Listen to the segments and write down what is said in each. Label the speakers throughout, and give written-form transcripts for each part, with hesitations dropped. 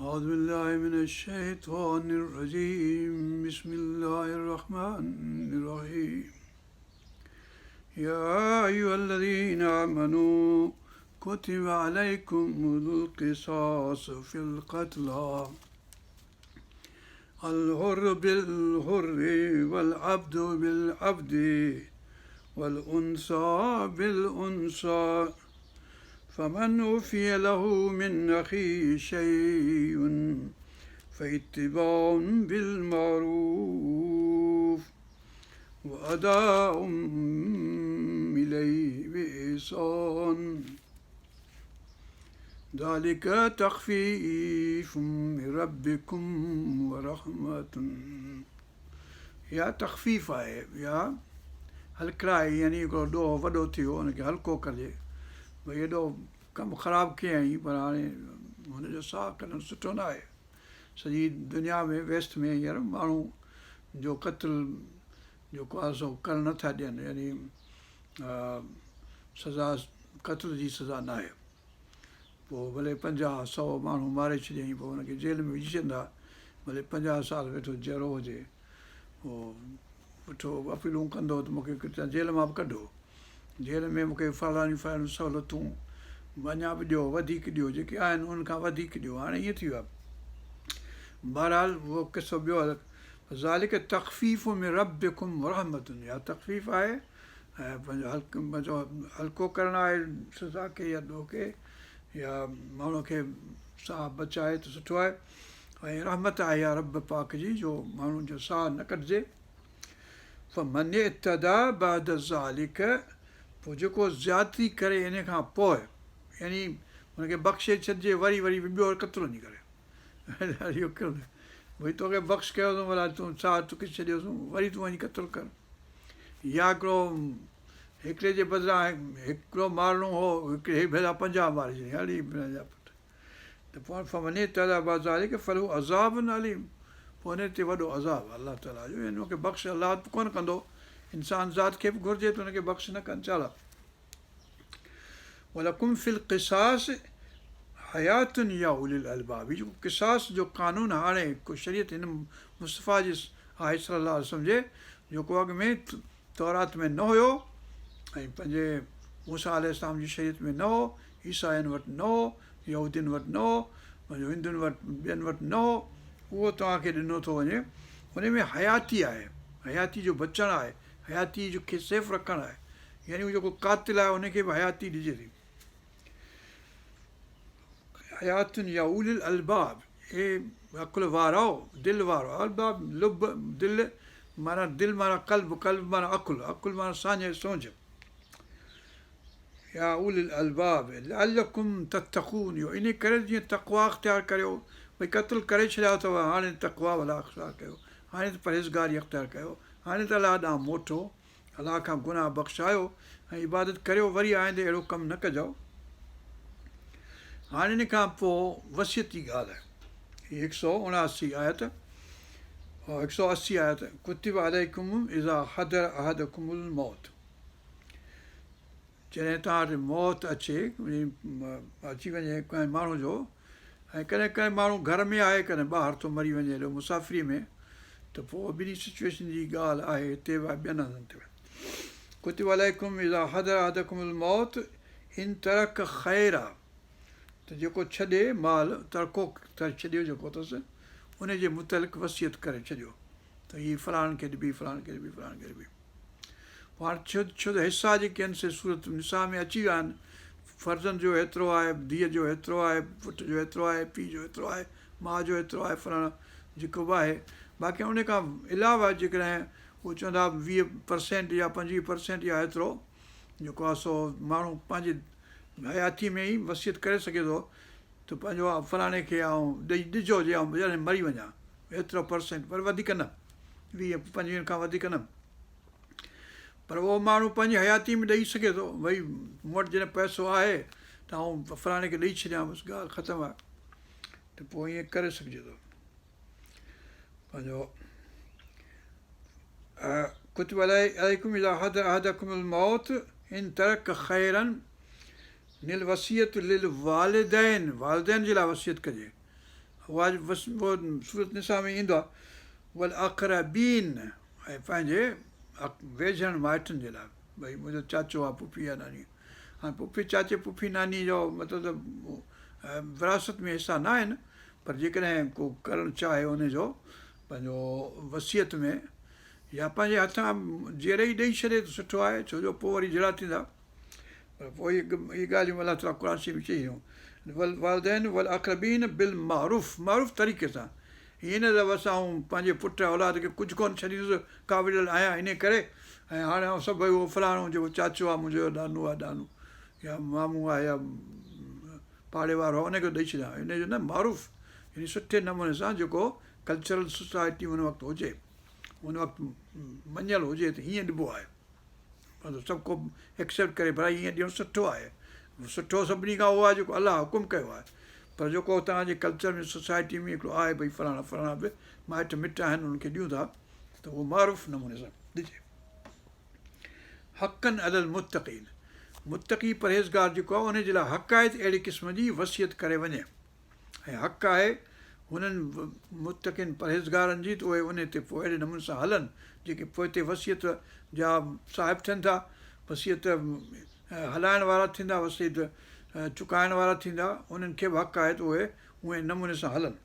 Speaker 1: أعوذ بالله من الشيطان الرجيم بسم الله الرحمن الرحيم يا أيها الذين آمنوا كتب عليكم القصاص في القتلى الحر بالحر والعبد بالعبد والأنثى بالأنثى فمن عفي له من أخيه شيء فاتباع بالمعروف وأداء إليه بإحسان ذلك تخفيف من ربڪم ورحمة اها تخفيف آهي يا هلڪڙائي يعني هڪڙو ڏوهه وڏو ٿي ويو ان کي هلڪو ڪجي ڀئي ايڏو ڪم خراب ڪيائين پر هاڻي هن جو ساهه ڪڍڻ سٺو نه آهي سڄي دنيا ۾ ويسٽ ۾ هينئر ماڻهو جو قتل جيڪو آهي سو ڪرڻ نٿا ڏين يعني سزا قتل جي سزا ناهي پوء ڀلي پنجاهه سئو ماڻهو ماري ڇڏيائين پوء ان کي جيل ۾ وجهي ڇڏيندا ڀلي پنجاهه سال ويٺو جيئرو هجي پوء ويٺو اپيلون ڪندو ته مونکي ڪٿان جيل مان به ڪڍو جيل ۾ مونکي فلاڻيون فلاڻيون سهولتون اڃا به ڏيو وڌيڪ ڏيو جيڪي آهن انهن کان وڌيڪ ڏيو هاڻي ائين ٿي ويو آهي بهرحال اهو قصو ٻيو ذالڪ تخفيف من ربڪم ورحمة اها تخفيف آهي ۽ پنهنجو هلڪو ڪرڻ آهي سزا کي يا ڏوهه کي يا ماڻهو کي ساهه بچائي ته سٺو آهي ۽ رحمت آهي اها رب پاڪ جي جو ماڻهو جو ساهه نه ڪڍجي فمن اعتدي بعد ذلڪ پوء جيڪو زيادتي ڪري ان کان پوء يعني هن کي بخشي ڇڏجي وري وري ٻيو قتل وڃي ڪري اهو ڪهڙو ڀئي توکي بخش ڪيوسون ڀلا تون ساهه توکي ڇڏيوسون وري تون وڃي قتل ڪر يا هڪڙو هڪڙي جي بدران هڪڙو مارڻو هو هڪڙي ڀيرا پنجاهه ماري ڇڏيائين هلي پنهنجا پٽ ته پوء فمن اعتدي بعد ذلڪ فله عذاب اليم پوء ان تي وڏو عذاب الله تعاليٰ جو يعني ان کي بخش الله به ڪونه ڪندو انسان ذات کي به گهرجي ته ان کي بخش نه ڪن ڇا لاء ولڪم في القصاص حيات يا اولي الالباب هي جيڪو قصاص جو قانون هاڻي ڪو شريعت هن مصطفيٰ جي آهي صلي الله عليه وسلم جي جيڪو اڳ ۾ تورات ۾ نه هيو ۽ پنهنجي موسيٰ عليه السلام جي شريعت ۾ نه هو عيسائين وٽ نه هو يهودين وٽ نه هو پنهنجو هندن وٽ ٻين وٽ نه هو اهو توهان کي ڏنو ٿو وڃي ان ۾ حياتي آهي حياتي جو بچڻ آهي حياتي جو کي سيف رکڻ آهي يعني هو جيڪو قاتل آهي ان کي به حياتي ڏجي ٿي. حيات يا اولي الالباب اي عقل وارؤ دل وارؤ الباب لب دل معنيٰ دل معنيٰ قلب قلب معنيٰ عقل عقل معنيٰ ساڃهه سمجهه يا اولي الالباب لعلڪم تتقون اهو انهي ڪري جيئن تقويٰ اختيار ڪريو ڀئي قتل ڪري ڇڏيا اٿو هاڻي تقويٰ ڀلا اختيار ڪيو هاڻي ته پرهيزگاري اختيار ڪيو هاڻي ته الله ڏانهن موٽو الله کان گناهه بخشايو ۽ عبادت ڪريو وري آئندي اهڙو ڪم نه ڪجو. هاڻي ان کان پوء وصيت جي ڳالهه آهي. هي هڪ سؤ اڻاسي آيت هڪ سؤ اسي آيت ڪتب عليڪم اذا حضر احدڪم الموت جڏهن توهان وٽ موت اچي اچي وڃي ڪنهن ماڻهو جو ۽ ڪڏهن ڪڏهن ماڻهو گهر ۾ آهي ڪڏهن ٻاهر ٿو مري وڃي هيڏو مسافري ۾ ته پوء ٻنهي سچويشن جي ڳالهه آهي هتي به آهي ٻين هنڌن تي به ڪتب عليڪم اذا حضر احدڪم الموت ان ترڪ خيرا ته جيڪو ڇڏي مال ترڪو ڇڏيو جيڪو اٿس ان جي متعلق وصيت ڪري ڇڏيو ته هي فلاڻن کي ڏبي فلاڻن کي ڏبي فلاڻن کي ڏبي پوء هاڻ ڇو ڇو ته حصا جيڪي آهن سي سورة النساء ۾ اچي ويا آهن فرزند جو هيترو آهي ڌيء جو هيترو آهي پٽ جو هيترو آهي پيء جو هيترو آهي ماء جو هيترو آهي فلاڻو جيڪو به آهي باقي ان کان علاوه جيڪڏهن هو چوندا ويهه پرسينٽ يا پنجويهه پرسينٽ يا هيترو جيڪو آهي سو ماڻهو پنهنجي حياتي ۾ ئي وصيت ڪري سگهي ٿو ته پنهنجو فلاڻي کي آئون ڏئي ڏجو جي آئون جڏهن مري وڃان ايترو پرسينٽ پر وڌيڪ نه ويهه پنجويهن کان وڌيڪ نه پر اهو ماڻهو پنهنجي حياتي ۾ ڏئي سگهي ٿو ڀئي مون وٽ جڏهن پئسو آهي ته آئون فلاڻي کي ڏئي ڇڏيان بس ڳالهه ختم آهي ته پوء ائين ڪري سگهجي ٿو پنهنجو ڪتب عليڪم اذا حضر احدڪم الموت ان ترڪ خيرا الوصيت للوالدين والدين جي لاء وصيت ڪجي. اها سورت نساء ۾ ايندو آهي والاقربين ۽ پنهنجي ويجهن مائٽن جي لاء ڀئي منهنجو چاچو آهي پڦي آهي ناني هاڻي پڦي چاچي پڦي ناني جو مطلب ته وراثت ۾ حصا نه آهن پر جيڪڏهن ڪو ڪرڻ چاهي ان جو پنهنجو وصيت ۾ يا پنهنجي هٿان جيئري ئي ڏئي ڇڏي ته سٺو آهي ڇو جو پوء وري جهيڙا ٿيندا پر پوء اهي ڳالهيون الله تعاليٰ قرآن شريف ۾ چئي ڇڏيون والوالدين والاقربين بالمعروف معروف طريقي سان ائين نه ته بس آئون پنهنجي پٽ اولاد کي ڪجهه ڪونه ڇڏيندس ڪاوڙيل آهيان انهي ڪري ۽ هاڻي آئون سڀ اهو فلاڻو جيڪو چاچو آهي منهنجو ڏانو آهي ڏانو يا مامو آهي يا پاڙي وارو آهي ان کي ڏئي ڇڏيان ان جو نه معروف يعني سٺي نموني سان جيڪو ڪلچرل سوسائٽي ان وقت هجي ان وقت مڃيل هجي ته هيئن ڏبو آهي مطلب سڀ ڪو ايڪسيپٽ ڪري ڀلا ائين ڏيڻ سٺو آهي سٺو سڀني کان اهو آهي جيڪو الله حڪم ڪيو آهي پر جيڪو توهان جي ڪلچر ۾ سوسائٽي ۾ هڪڙو آهي ڀئي فلاڻا فلاڻا به مائٽ مٽ آهن انهن کي ڏيون ٿا ته اهو معروف نموني سان ڏجي حقا علي المتقين متقي پرهيزگار جيڪو آهي ان جي لاء حق آهي ته اهڙي قسم جي وصيت ڪري وڃي ۽ حق آهي هنن متقين پرهيزگارن جي ته اهي انهي تي پوء اهڙي نموني سان هلن جيڪي پوئتي وصيت جا صاحب ٿين ٿا، وصيت هلائڻ وارا ٿيندا، وصيت چڪائڻ وارا ٿيندا، انهن کي به حق آهي ته اهي انهي نموني سان هلن.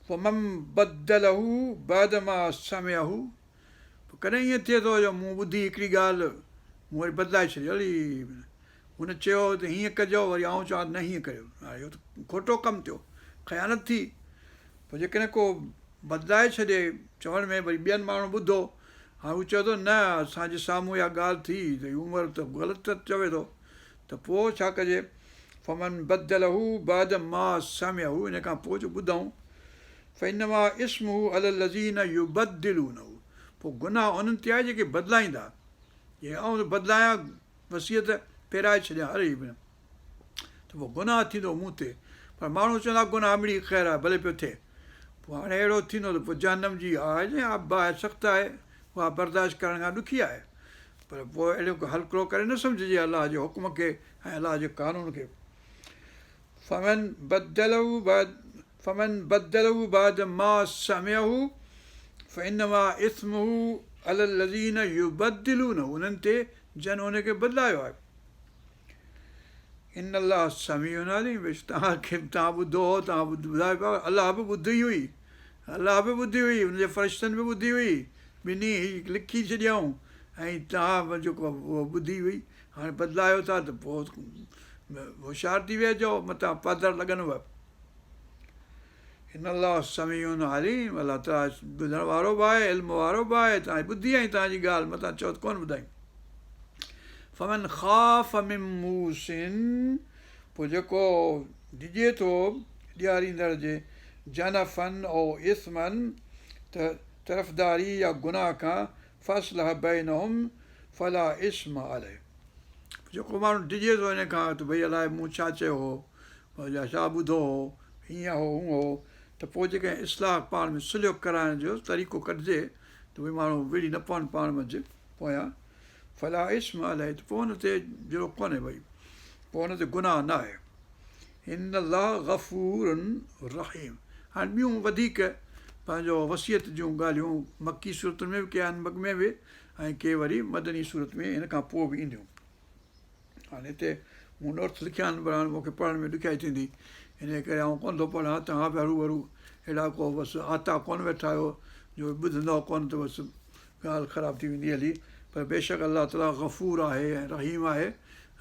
Speaker 1: فمن بدله بعد ما سمعه پوء ڪڏهن ائين ٿئي ٿو جو مون ٻڌي هڪڙي ڳالهه مون وري بدلائي ڇڏي هلي هن چيو ته هيئن ڪجو وري آئون چوان ته نه هيئن ڪريو. هاڻي اهو ته کوٽو ڪم ٿيو، خيانت ٿي. پوء جيڪڏهن ڪو بدلائي ڇڏي چوڻ ۾ وري ٻين ماڻهن ٻڌو، هاڻي هو چوي ٿو نه اسان جي سامهون اها ڳالهه ٿي ته هي عمر ته غلط ٿو چوي ٿو ته پوء ڇا ڪجي؟ فمن بدله بعد ما سمعه ان کان پوء جو ٻڌائون فانما اثمه علي الذين يبدلونه پوء گناهه انهن تي آهي جيڪي بدلائيندا. جي آئون ٿو بدلايان وصيت ڦيرائي ڇڏيان اري ته پوء گناهه ٿيندو مون تي پر ماڻهو چوندا گناهه مڙئي خير آهي ڀلي پيو ٿئي پوء هاڻي اهڙو ٿيندو ته پوء جهنم جي آهي جي باهه سخت آهي اها برداشت ڪرڻ کان ڏکي آهي پر پوء اهڙو هلڪڙو ڪري نه سمجهجي الله جي حڪم کي ۽ الله جي قانون کي فمن بدله بعد فمن بدله بعد ما سمعه فانما اثمه علي الذين يبدلونه انهن تي جن ان کي بدلايو آهي ان الله سميع عليم بيشڪ توهان کي توهان ٻڌو هو توهان ٻڌايو پيا الله به ٻڌي هئي الله به ٻڌي هئي ان جي فرشتن به ٻڌي هئي ٻنهي لکي ڇڏيائون ۽ توهان جيڪو اهو ٻڌي هئي هاڻي بدلايو ٿا ته پوء هوشيار ٿي ويهجو متان پادر لڳنو. ان الله سميع عليم الله تعالي ٻڌڻ وارو به آهي علم وارو به آهي توهان ٻڌي ۽ توهان جي ڳالهه متان چئو ته ڪونه ٻڌائين فمن خاف من موص پوء جيڪو ڊڄي ٿو ڏياريندڙ جي جنفا او اثما ته طرفداري يا گناهه کان فاصلح بينهم فلا اثم عليه جيڪو ماڻهو ڊڄي ٿو ان کان ته ڀئي الائي مون ڇا چيو هو يا ڇا ٻڌو هو، هيئن هو هونء هو ته پوء جيڪڏهن اصلاح پاڻ ۾ صلح ڪرائڻ جو طريقو ڪڍجي ته ڀئي ماڻهو وڙهي نه پون پاڻ منجهه پويان فلا اثم عليه ته پوء ان تي جهيڙو ڪونهي ڀئي پوء ان تي گناهه نه آهي ان الله غفور رحيم هاڻي ٻيون وڌيڪ پنهنجو وصيت جون ڳالهيون مڪي سورتن ۾ به ڪي آهن مڪ ۾ به ۽ ڪي وري مدني سورت ۾ هن کان پوء به اينديون. هاڻي هتي مون نوٽس لکيا آهن پر هاڻي مون کي پڙهڻ ۾ ڏکيائي ٿيندي انهيء ڪري آئون ڪونه ٿو پڙهان توهان به هروڀرو اهڙا ڪو بس آتا ڪونه ويٺا آهيو جو ٻڌندؤ ڪونه ته بس ڳالهه خراب ٿي ويندي هلي پر بيشڪ الله تعاليٰ غفور آهي ۽ رحيم آهي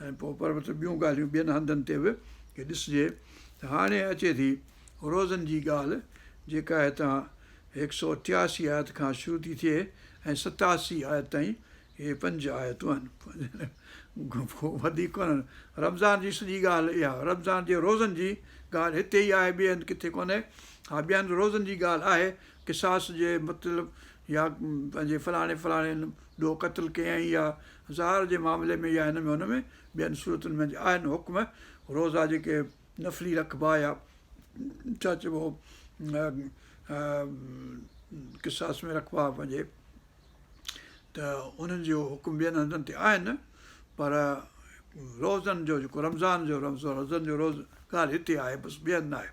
Speaker 1: ۽ پوء پر ٻيون ڳالهيون ٻين هنڌن تي به ڏسجي ته هاڻي اچي ٿي روزن جي ڳالهه جيڪا هتان هڪ سؤ ٽياسي آيت کان شروع ٿي ٿئي ۽ 87 آيت تائين اهي پنج آيتون آهن وڌيڪ ڪونهن. رمضان جي سڄي ڳالهه اها رمضان جي روزن جي ڳالهه هتي ئي آهي ٻئي هنڌ ڪٿي ڪونهي. ها ٻئي هنڌ روزن جي ڳالهه آهي قصاص جي مطلب يا پنهنجي فلاڻي فلاڻي ڏوهه قتل ڪيائين يا ظهار جي معاملي ۾ يا هن ۾ هن ۾ ٻين صورتن ۾ آهن حڪم روزا جيڪي نفلي رکبا يا ڇا چئبو قصاص ۾ رکبا پنهنجي ته انهن جو حڪم ٻين هنڌن تي آهن پر روزن جو جيڪو رمضان جو روزن جو روز ڳالهه هتي آهي بس ٻئي هنڌ ناهي.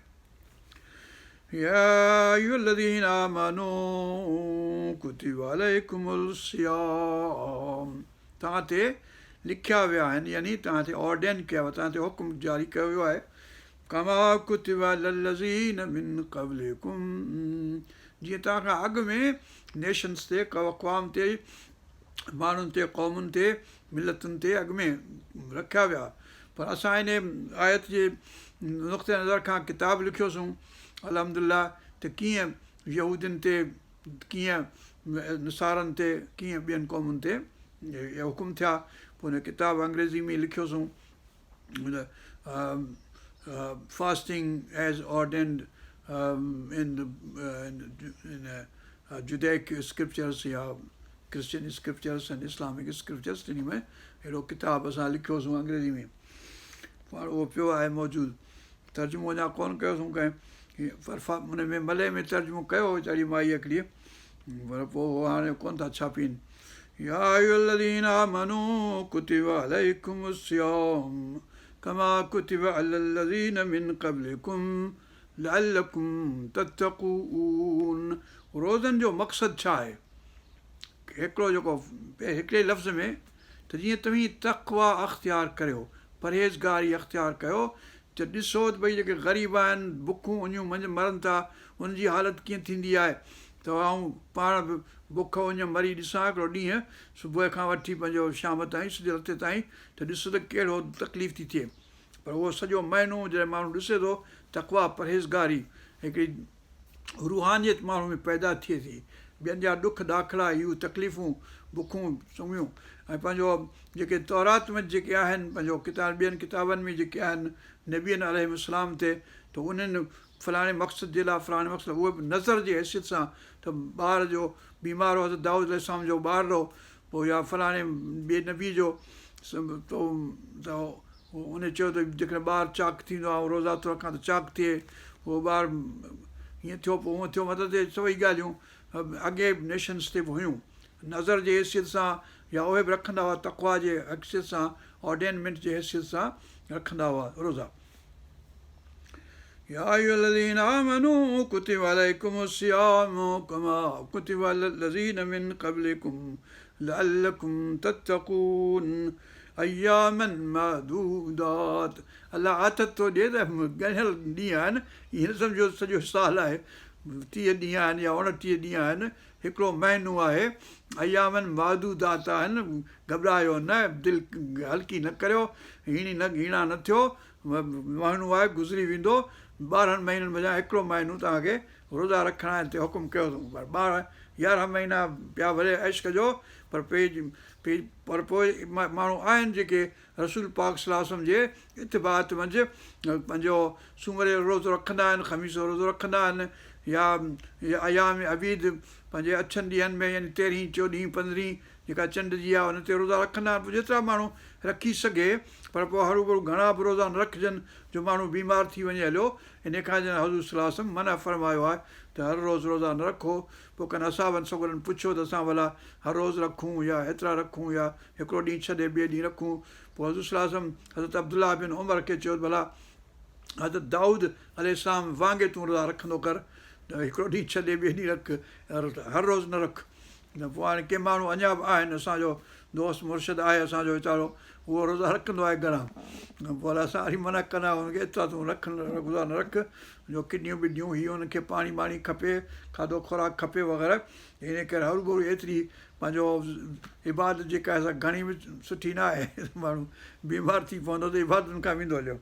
Speaker 1: يا ايها الذين آمنوا ڪتب عليڪم الصيام توهان تي لکيا ويا آهن يعني توهان تي آرڊين ڪيا ويا توهان تي حڪم جاري ڪيو ويو آهي ڪما ڪتب علي الذين من قبلڪم جيئن توهان کان اڳ ۾ نيشنس تي اقوام تي ماڻهن تي قومن تي ملتن تي اڳ ۾ رکيا ويا پر اسان ان آيت جي نقطه نظر کان ڪتاب لکيوسون الحمد لله ته ڪيئن يهودين تي ڪيئن نصارن تي ڪيئن ٻين قومن تي اهي حڪم ٿيا پوء ان ڪتاب انگريزي ۾ لکيوسون Fasting as ordained in Judaic Scriptures يا ڪرسچن اسڪرپچرس ۽ اسلامڪ اسڪرپچرس ٽنهي ۾ اهڙو ڪتاب اسان لکيوسون انگريزي ۾ پر اهو پيو آهي موجود ترجمو اڃا ڪونه ڪيوسون ڪنهن پر ان ۾ ملئي ۾ ترجمو ڪيو ويچاري مائي هڪڙيء پر پوء هو هاڻي ڪونه ٿا ڇاپين يا ايها الذين آمنوا ڪتب عليڪم الصيام ڪما ڪتب علي الذين من قبلڪم لعلڪم تتقون روزن جو مقصد ڇا آهي؟ هڪڙو جيڪو هڪڙي لفظ ۾ ته جيئن توهين تقويٰ اختيار ڪريو، پرهيزگاري اختيار ڪيو ته ڏسو ته ڀئي جيڪي غريب آهن، بکون اڃون منجهه مرن ٿا، انهن جي حالت ڪيئن ٿيندي آهي ته آئون پاڻ به بک اڃ مري ڏسان هڪڙو ڏينهن صبح کان وٺي پنهنجو شام تائين سج لٿي تائين ته ڏسو ته ڪهڙو تڪليف ٿي ٿئي. پر اهو سڄو مهينو جڏهن ماڻهو ڏسي ٿو تقويٰ، پرهيزگاري، هڪڙي روحانيت ماڻهو ۾ پيدا ٿئي ٿي، ٻين جا ڏک ڏاکڙا، اهي تڪليفون، بکون سمهيون ۽ پنهنجو جيڪي تورات ۾ جيڪي آهن پنهنجو ڪتاب ٻين ڪتابن ۾ جيڪي آهن نبين عليهم السلام تي ته انهن فلاڻي مقصد جي لاء فلاڻي مقصد اهي به نذر جي حيثيت سان ته ٻار جو بيمار هو حضرت دائود عليه السلام جو ٻارڙو پوء يا فلاڻي ٻئي نبي جو ته ان چيو ته جيڪڏهن ٻار چاق ٿيندو آئون روزا ٿو رکان ته چاق ٿئي اهو ٻار هيئن ٿيو پوء هونئن ٿيو مطلب ته سڀئي ڳالهيون اڳي نيشنس تي به هيون نذر جي حيثيت سان يا اهي به رکندا هئا تقويٰ جي حيثيت سان آرڊينمينٽ جي حيثيت سان رکندا هئا روزا يا ايها الذين آمنوا ڪتب عليڪم الصيام ڪما ڪتب علي الذين من قبلڪم لعلڪم تتقون اياما معدودات الله آٿت ٿو ڏئي ته ڳڻيل ڏينهن آهن ائين نه سمجهو سڄو سال آهي 30 ڏينهن آهن يا 29 ڏينهن آهن هڪڙو مهينو آهي اياما معدودات آهن گهٻرايو نه دل هلڪي نه ڪريو هيڻي نه هيڻا نه ٿيو مهينو آهي گذري ويندو، 12 مهينن منجهان هڪڙو مهينو توهان کي روزا رکڻ تي حڪم ڪيو اٿئون پر 12 11 مهينا پيا ڀلي عيش ڪجو پر پر پوء ماڻهو آهن جيڪي رسول پاڪ صلي الله عليه وسلم جي اتباعت منجهه پنهنجو سومر جو روزو رکندا آهن خميس جو روزو رکندا آهن يا ايام عبيد پنهنجي اڇن ڏينهن ۾ يعني تيرهين چوڏهين پندرهين جيڪا چنڊ جي آهي ان تي روزا رکندا آهن پوء جيترا ماڻهو رکي سگهي پر پوء هروڀرو گهڻا به روزا نه رکجن جو ماڻهو بيمار ٿي وڃي هليو انهي کان ڄڻ حضور صلي الله عليه وسلم منع فرمايو آهي ته هر روز روزا نه رکو پوء ڪن اصحابن سڳورن پڇيو ته اسان ڀلا هر روز رکون يا هيترا رکون يا هڪڙو ڏينهن ڇڏي ٻئي ڏينهن رکون پوء حضور صلي الله عليه وسلم حضرت عبدالله بن عمر کي چيو ته ڀلا حضرت دائود عليه السلام وانگي تون روزا رکندو ڪر ته هڪڙو ڏينهن ڇڏي ٻئي ڏينهن رک هر روز نه رک ته پوء هاڻي ڪي ماڻهو اڃا به آهن اسان جو دوست مرشد آهي اسان جو ويچارو اهو روزا رکندو آهي گهڻا پوء اسان وري منع ڪندا آهيون هن کي ايترا تون رک روزا نه رک جو ڪڊنيون بڊنيون هي هن کي پاڻي ٻاڻي کپي کاڌو خوراڪ کپي وغيره ان ڪري هرو ڀرو ايتري پنهنجو عبادت جيڪا آهي سا گهڻي به سٺي نه آهي ماڻهو بيمار ٿي پوندو ته عبادتن کان ويندو هليو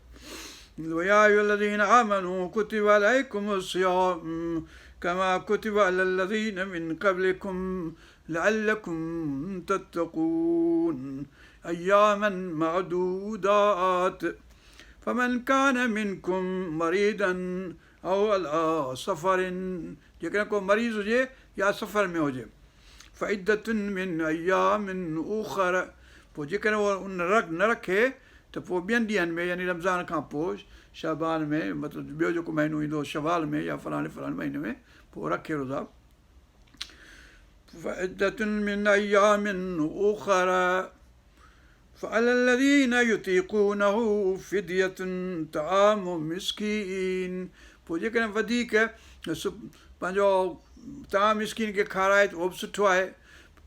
Speaker 1: يا ايها الذين آمنوا ڪتب عليڪم الصيام ڪما ڪتب علي الذين من قبلڪم لعلڪم تتقون اياما معدودات فمن ڪان منڪم مريضا او علي سفر جيڪڏهن ڪو مريض هجي يا سفر ۾ هجي فعدة من ايام اخر پوء جيڪڏهن اهو نه رکي ته پوء ٻين ڏينهن ۾ يعني رمضان کان پوء شعبان ۾ مطلب ٻيو جيڪو مهينو ايندو شوال ۾ يا فلاڻي فلاڻي مهيني ۾ پوء رکي روزا فعدة من ايام اخر فعلي الذين يطيقونه فدية طعام مسڪين. پوء جيڪڏهن وڌيڪ پنهنجو طعام مسڪين کي کارائي ته اهو به سٺو آهي.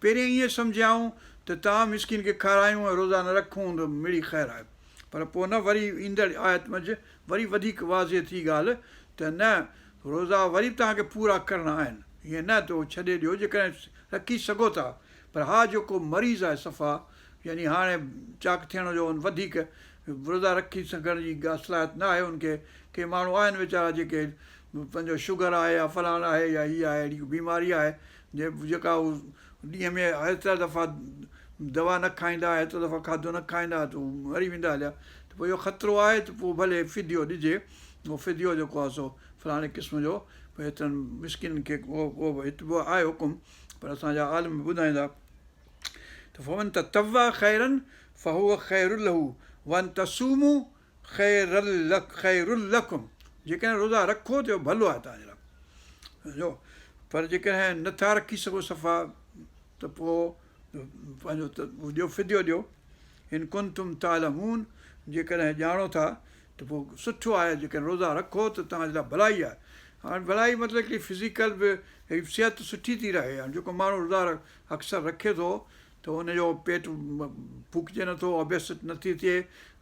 Speaker 1: پهرين ائين سمجهيائون ته طعام مسڪين کي کارايون ۽ روزا نه رکون ته مڙئي خير آهي. پر پوء نه وري ايندڙ آيت منجهه وري وڌيڪ واضح ٿي ڳالهه ته نه روزا وري به توهان کي پورا ڪرڻا آهن ائين نه ته اهو ڇڏي ڏيو جيڪڏهن رکي سگهو ٿا پر ها جيڪو مريض آهي صفا يعني هاڻي چاق ٿيڻ جو وڌيڪ روزا رکي سگهڻ جي ڪا صلاحيت نه آهي ان کي ڪي ماڻهو آهن ويچارا جيڪي پنهنجو شگر آهي يا فلاڻ آهي يا هي آهي اهڙي بيماري آهي جيڪا هو ڏينهن ۾ ايترا دفعا دوا نه کائيندا ايترا دفعا کاڌو نه کائيندا ته هو مري ويندا هليا ته پوء اهو خطرو آهي ته پوء ڀلي فديو ڏجي اهو فديو جيڪو آهي سو فلاڻي قسم جو پوء ايترن مسڪينن کي اهو هت به آهي حڪم پر اسان جا عالم به ٻڌائيندا ته فمن تطوع خيرا فهو خير له وان تصوموا خير لڪم جيڪڏهن روزا رکو ته اهو ڀلو آهي توهان جي لاء سمجهو پر جيڪڏهن نٿا رکي سگهو صفا ته پوء پنهنجو ڏيو فديو ڏيو ان ڪنتم تعلمون جيڪڏهن ڄاڻو ٿا ته پوء سٺو آهي جيڪڏهن روزا رکو ته توهان جي لاء ڀلائي آهي هاڻي ڀلائي مطلب هڪڙي فزيڪل به صحت سٺي ٿي رهي هاڻي جيڪو ماڻهو روزا اڪثر رکي ٿو ته ان جو پيٽ ڦوڪجي نٿو، Obesity نٿي ٿئي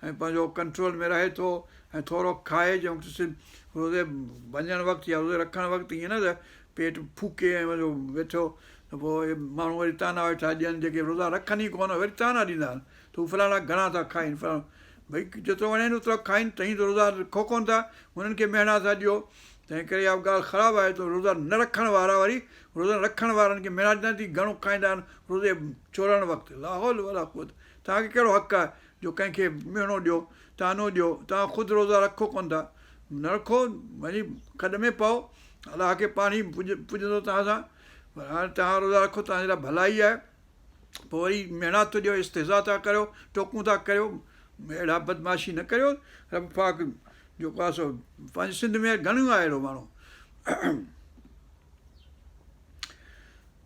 Speaker 1: ۽ پنهنجو ڪنٽرول ۾ رهي ٿو ۽ ٿورو کائي جنهن وقت روزي ڀڃڻ وقت يا روزي رکڻ وقت ائين نه ته پيٽ ڦوڪي ۽ وڃو ويٺو ته پوء اهي ماڻهو وري طعنا ويٺا ڏين جيڪي روزا رکن ئي ڪونه وري طعنا ڏيندا آهن ته هو فلاڻا گهڻا ٿا کائين فلاڻو ڀئي جيترو وڻين اوترو کائين توهين ته روزا رکو ڪونه ٿا انهن کي مهڻا ٿا ڏيو تنهن ڪري اها ڳالهه خراب آهي ته روزا نه رکڻ وارا وري روزن رکڻ وارن کي مهڻا ڏيندا ته هي گهڻو کائيندا آهن روزي ڇوڙڻ وقت لاحول ولا قوت توهان کي ڪهڙو حق آهي جو ڪنهن کي مهڻو ڏيو طعنو ڏيو توهان خود روزا رکو ڪونه ٿا نه رکو وڃي کڏ ۾ پئو الله کي پاڻ ئي پڄندو توهان سان پر هاڻي توهان روزا رکو توهان جي لاء ڀلائي آهي پوء وري مهڻا ٿو ڏيو استهزا ٿا ڪريو ٽوڪون ٿا ڪريو اهڙا بدمعاشي نه ڪريو رب پاڪ جيڪو آهي سو پنهنجي سنڌ ۾ گهڻو آهي اهڙو ماڻهو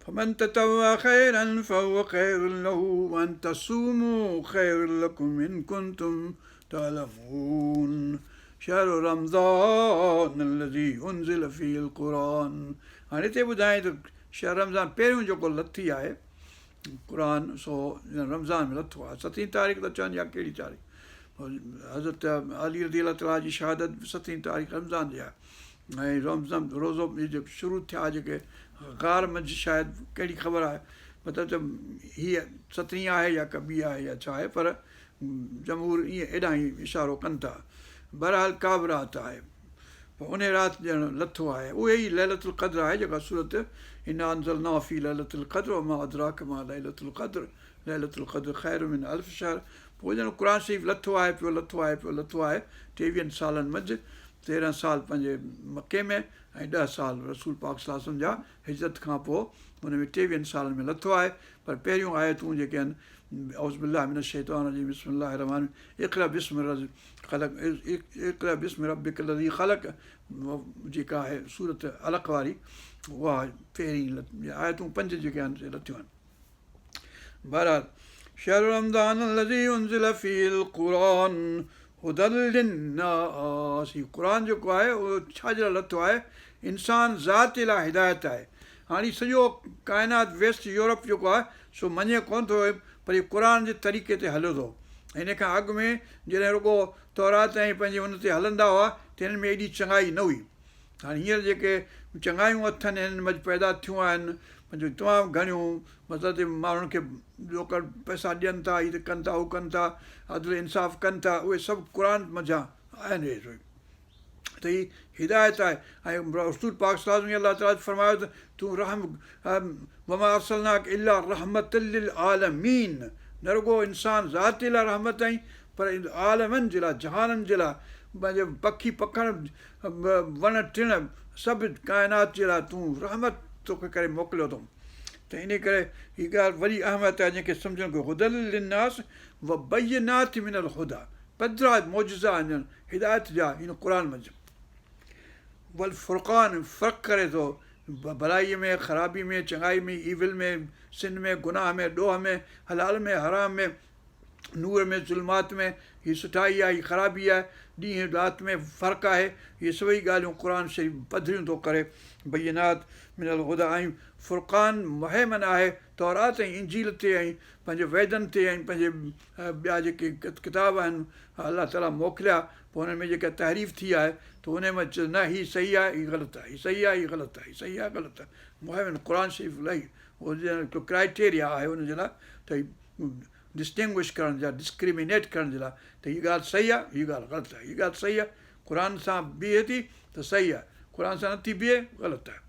Speaker 1: فمن تطوع خيرا فهو خير له وان تصوموا خير لڪم ان ڪنتم تعلمون شهر رمضان الذي انزل فيه القرآن هاڻي هتي ٻڌائين ته شهر رمضان پهريون جيڪو لٿي آهي قرآن سو رمضان ۾ لٿو آهي ستين تاريخ ته چون يا ڪهڙي تاريخ حضرت علي رضي الله تعالٰي جي شهادت ستين تاريخ رمضان جي آهي ۽ رمضان روزو شروع ٿيا جيڪي غار منجهه شايد ڪهڙي خبر آهي مطلب ته هيء سترهين آهي يا ڪا ٻي آهي يا ڇا آهي پر جمهور ائين ايڏانهن ئي اشارو ڪن ٿا بهرحال ڪا به رات آهي پوء انهيء رات ڄڻ لٿو آهي اهي ئي ليلة القدر آهي جيڪا سورت انا انزلناه في ليلة القدر وما ادراڪ ما ليلة القدر ليلة القدر خير من الف شهر پوء ڄڻ قرآن شريف لٿو آهي پيو لٿو آهي پيو لٿو آهي ٽيويهن سالن منجهه تيرهن سال پنهنجي مڪي ۾ ۽ ڏهه سال رسول پاڪ صلي الله عليه وسلم جا هجرت کان پوء ان ۾ ٽيويهن سالن ۾ لٿو آهي پر پهريون آيتون جيڪي آهن اعوذ بالله من الشيطان الرجيم بسم الله الرحمن اقرا باسم خلق اقرا باسم ربک الذي خلق جيڪا آهي سورت علق واري اها پهرين آيتون پنج جيڪي آهن سي لٿيون آهن بهرحال شهر رمضان الذي انزل فيه القرآن هدى للناس هي قرآن جيڪو آهي اهو ڇا جي لاء لٿو آهي انسان ذات جي لاء هدايت آهي هاڻي سڄو ڪائنات ويسٽ يورپ جيڪو آهي سو مڃي ڪونه ٿو پر هي قرآن جي طريقي تي هليو ٿو هن کان اڳ ۾ جڏهن رڳو تورات ۽ پنهنجي ان تي هلندا هئا ته هنن ۾ ايڏي چڱائي نه هئي هاڻي هينئر جيڪي چڱايون اٿن هنن منجهه پيدا ٿيون آهن پنهنجو تمام گهڻيون مطلب ته ماڻهن کي ڏوڪڙ پئسا ڏين ٿا هي ڪن ٿا هو ڪن ٿا عدل انصاف ڪن ٿا اهي سڀ قرآن منجهان آهن اهي ته هي هدايت آهي ۽ رسول پاڪ صلي الله عليه وسلم الله تعالٰي فرمايو ته تون رحم وما ارسلناڪ الا رحمة للعالمين نه رڳو انسان ذات جي لاء رحمت آهين پر عالمن جي لاء جهانن جي لاء پنهنجي پکي پکڻ وڻ ٽڻ سڀ ڪائنات جي لاء تون رحمت توکي ڪري موڪليو اٿم ته انهي ڪري هي ڳالهه وڏي اهميت آهي جنهن کي سمجهڻ گهرجي هدي للناس وبينات من الهدي پڌرا معجزا آهن هدايت جا هن قرآن منجهه والفرقان فرق ڪري ٿو ڀلائي ۾ خرابي ۾ چڱائي ۾ ايول ۾ سن ۾ گناهه ۾ ڏوهه ۾ حلال ۾ حرام ۾ نور ۾ ظلمات ۾ هي سٺائي آهي هي خرابي آهي ڏينهن رات ۾ فرق آهي، اهي سڀئي ڳالهيون قرآن شريف پڌريون ٿو ڪري. بينات من الهديٰ ۽ فرقان مهيمن آهي تورات ۽ انجيل تي ۽ پنهنجي ويدن تي ۽ پنهنجي ٻيا جيڪي ڪتاب آهن الله تعاليٰ موڪليا پوء انهن ۾ جيڪا تحريف ٿي آهي ته انهي ۾ چي نه هي صحيح آهي هي غلط آهي هي صحيح آهي هي غلط آهي هي صحيح آهي غلط آهي مهيمن قرآن شريف لاء اهو ڄڻ هڪ ڪرائيٽيريا آهي ان جي لاء ته هي ڊسٽنگوش ڪرڻ جا ڊسڪريمينيٽ ڪرڻ جي لاء ته هي ڳالهه صحيح آهي هي ڳالهه غلط آهي هي ڳالهه صحيح آهي قرآن سان بيهي ٿي ته صحيح آهي قرآن سان نٿي بيهي غلط آهي.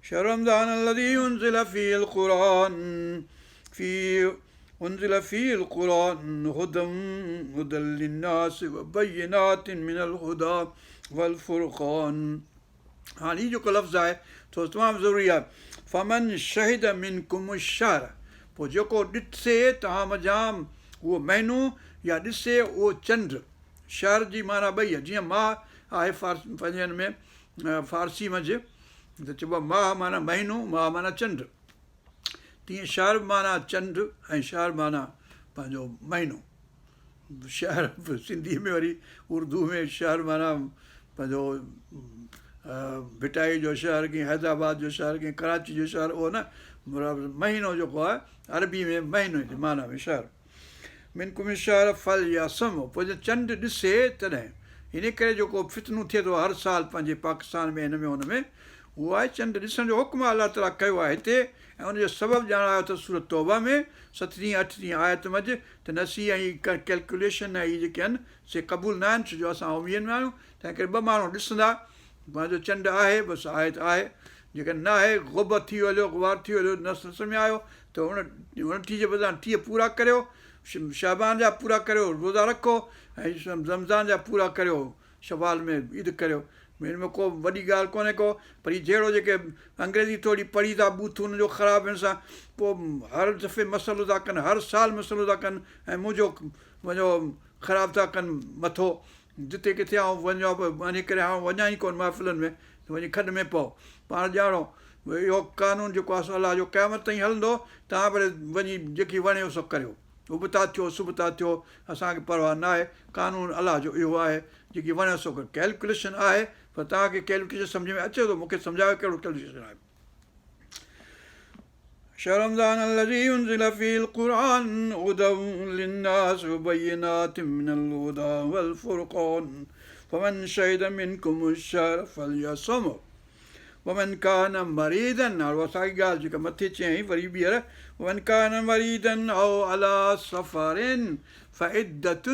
Speaker 1: شهر رمضان الذي انزل فيه القرآن في انزل فيه القرآن هدى هدى للناس وبينات من الهدى والفرقان هاڻي هي جيڪو لفظ آهي سو تمام ضروري آهي فمن شهد منڪم الشهر پوء جيڪو ڏسي توهان منجهان اهو مهينو يا ڏسي اهو چنڊ شهر جي معنيٰ ٻئي آهي جيئن ماهه آهي پنهنجي هن ۾ فارسي منجهه ته چئبو آهي ماهه معنيٰ مهينو ماهه معنيٰ چنڊ تيئن شهر معنيٰ چنڊ ۽ شهر معنيٰ پنهنجو مهينو شهر سنڌي ۾ وري اردو ۾ شهر معنيٰ پنهنجو ڀٽائي جو شهر ڪي حيدرآباد جو شهر ڪي ڪراچي جو شهر اهو نه مهينو جيڪو آهي عربي ۾ مهينو جي معنيٰ ۾ شهر منڪم الشهر فليصمه پوء جڏهن چنڊ ڏسي تڏهن ان ڪري جيڪو فتنو ٿئي ٿو هر سال پنهنجي پاڪستان ۾ هن ۾ هن ۾ اهو آهي چنڊ ڏسڻ جو حڪم الله تعاليٰ ڪيو آهي هتي ۽ ان جو سبب ڄاڻايو اٿس سورة توبه ۾ سترهين اٺٽيهين آيت منجهه ته نسي ۽ ڪيلڪيوليشن ۽ اهي جيڪي آهن سي قبول نه آهن ڇو جو اسان اميين ۾ آهيون تنهن ڪري ٻه ماڻهو ڏسندا پنهنجو چنڊ آهي بس آهي ته آهي جيڪڏهن نه آهي غب ٿي ويو هليو غبار ٿي ويو هليو نه سمجهه ۾ آيو ته 29 جي بدران 30 پورا ڪريو شعبان جا پورا ڪريو روزا رکو ۽ رمضان جا پورا ڪريو شوال ۾ عيد ڪريو هن ۾ ڪو وڏي ڳالهه ڪونهي ڪو پر هي جهڙو جيڪي انگريزي ٿوري پڙهي ٿا ٻوٿ ان جو خراب هن سان پوء هر دفعي مسئلو ٿا ڪن هر سال مسئلو ٿا ڪن ۽ منهنجو وڃو خراب ٿا ڪن مٿو جتي ڪٿي آئون وڃان پيو انهي ڪري آئون وڃان ئي ڪونه محفلن ۾ ته وڃي کڏ ۾ پئو پاڻ ڄاڻو اهو قانون جيڪو آهي سو الله جو قيامت تائين هلندو توهان ڀلي وڃي جيڪي وڻيو سو ڪريو ابتا ٿيو سبتا ٿيو اسان کي پرواهه ناهي قانون الله جو اهو آهي جيڪي وڻيو سو ڪريو ڪيلڪوليشن آهي پر توهان کي ڪيلڪوليشن سمجهه ۾ اچي ٿو مون کي سمجهايو ڪهڙو ڪيلڪوليشن آهي. شهر رمضان الذي انزل فيه القرآن هدى للناس وبينات من الهدى والفرقان فمن شهد منڪم الشهر فليصمه ومن ڪان مريضا هاڻ اها ساڳي ڳالهه جيڪا مٿي چيائين وري ٻيهر ومن ڪان مريضا او علي سفر فعدة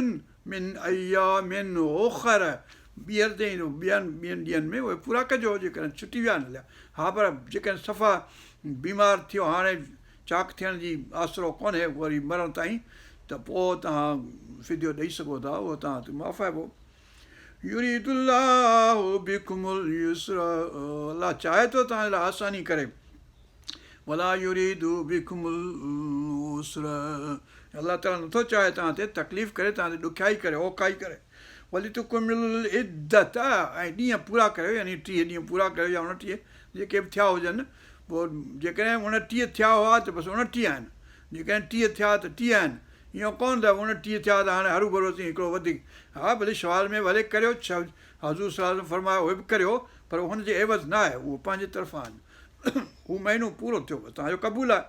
Speaker 1: من ايام اخر ٻيهر چيائين ته ٻين ٻين ڏينهن ۾ اهي پورا ڪجو جيڪڏهن ڇٽي ويا آهن هليا ها پر جيڪڏهن صفا بيمار ٿيو هاڻي چاق ٿيڻ جي آسرو ڪونهي وري مرڻ تائين ته پوء توهان فديو ڏئي سگهو ٿا اهو توهان تي معاف آهي پوء يريد الله بڪم اليسر الله چاهي ٿو توهان جي لاء آساني ڪري ولا يريد بڪم العسر الله تعاليٰ نٿو چاهي توهان تي تڪليف ڪري توهان تي ڏکيائي ڪري اوکائي ڪري ولتڪملوا العدة ۽ ڏينهن پورا ڪريو يعني 30 ڏينهن پورا ڪريو يا 29 جيڪي به ٿيا هجن پوء جيڪڏهن 29 ٿيا هئا ته بس 29 آهن جيڪڏهن 30 ٿيا ته 30 آهن ايئن ڪونه ته 29 ٿيا ته هاڻي هروڀرو اسين هڪڙو وڌيڪ ها ڀلي شوال ۾ ڀلي ڪريو حضور صلي الله عليه وسلم فرمايو اهي به ڪريو پر هن جي عيوض نه آهي اهو پنهنجي طرفان آهن هو مهينو پورو ٿيو بس توهان جو قبول آهي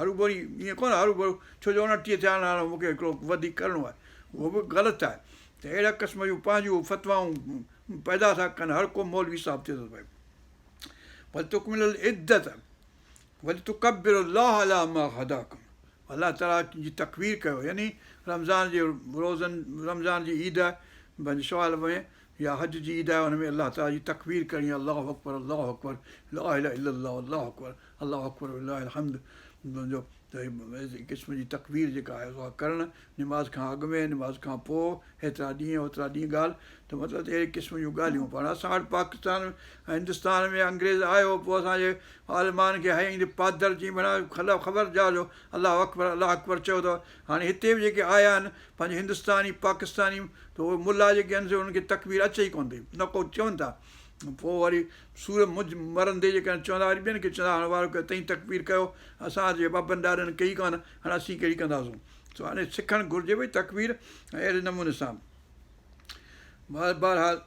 Speaker 1: هروڀرو ائين ڪونه هروڀرو ڇو جو 29 ٿيا آهن هاڻي مون کي هڪڙو وڌيڪ ڪرڻو آهي اهو به غلط آهي ته اهڙا قسم جون پنهنجون فتوائون پيدا ٿا ڪن هر ڪو مولوي صاحب ٿئي ٿو پئي ولتڪملوا العدة ولتڪبروا الله علي ما هداڪم الله تعالي جي تڪبير ڪيو يعني رمضان جي روزن رمضان جي عيد پنهنجي شوال ۾ يا حج جي عيد آهي ان ۾ الله تعالي جي تڪبير ڪرڻي آهي الله اڪبر الله اڪبر لا اله الا الله الله اڪبر الله اڪبر ولله الحمد جو ته قسم جي تڪبير جيڪا آهي اها ڪرڻ نماز کان اڳ ۾ نماز کان پوء هيترا ڏينهن هوترا ڏينهن ڳالهه ته مطلب ته اهڙي قسم جون ڳالهيون پاڻ اسان وٽ پاڪستان ۽ هندستان ۾ انگريز آيو پوء اسان جي عالمان کي هنيائين ته پادر چئي ڀلا خبردار جو الله اڪبر الله اڪبر چئو ته هاڻي هتي به جيڪي آيا آهن پنهنجي هندستاني پاڪستاني ته اهي ملا جيڪي آهن سي انهن کي تڪبير اچي ئي ڪونه ٿي نه ڪو چون ٿا پوء وري سور منجهه مرندي جيڪڏهن چوندا وري ٻين کي چوندا هاڻي وارو ڪيو تئين تڪبير ڪيو اسان جي ابن ڏاڏن ڪئي ڪانه هاڻي اسين ڪهڙي ڪنداسون سو هاڻي سکڻ گهرجي ڀئي تڪبير اهڙي نموني سان. بهرحال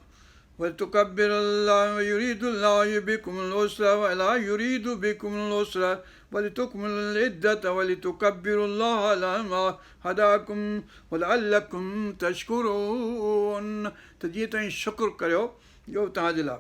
Speaker 1: ولتڪبروا الله يريد الله بڪم العسر ولا يريد بڪم العسر ولتڪملوا العدة ولتڪبروا الله علي ما هداڪم ولعلڪم تشڪرون ته جيئن توهين شڪر ڪريو جو توهان جي لاء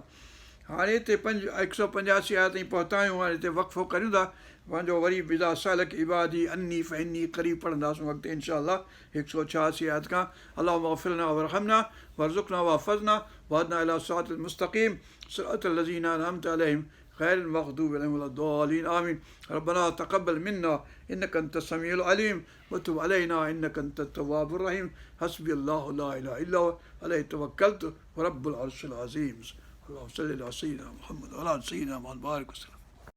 Speaker 1: هاڻي هتي پنج هڪ سؤ پنجاسي آيت تائين پهتا آهيون هاڻي هتي وقفو ڪريون ٿا پنهنجو وري اذا سألڪ عبادي عني فاني قريب پڙهنداسون اڳتي انشاء الله هڪ سؤ ڇهاسي آيت کان اللهم اغفر لنا وارحمنا وارزقنا واحفظنا واهدنا الي الصراط المستقيم صراط الذين انعمت عليهم غير المغضوب عليهم ولا الضالين آمين ربنا تقبل منا انك انت السميع العليم وتب علينا انك انت التواب الرحيم حسبي الله لا اله الا هو عليه توكلت ورب العرش العظيم اللهم صل على سيدنا محمد وعلى سيدنا محمد بارك وسلم.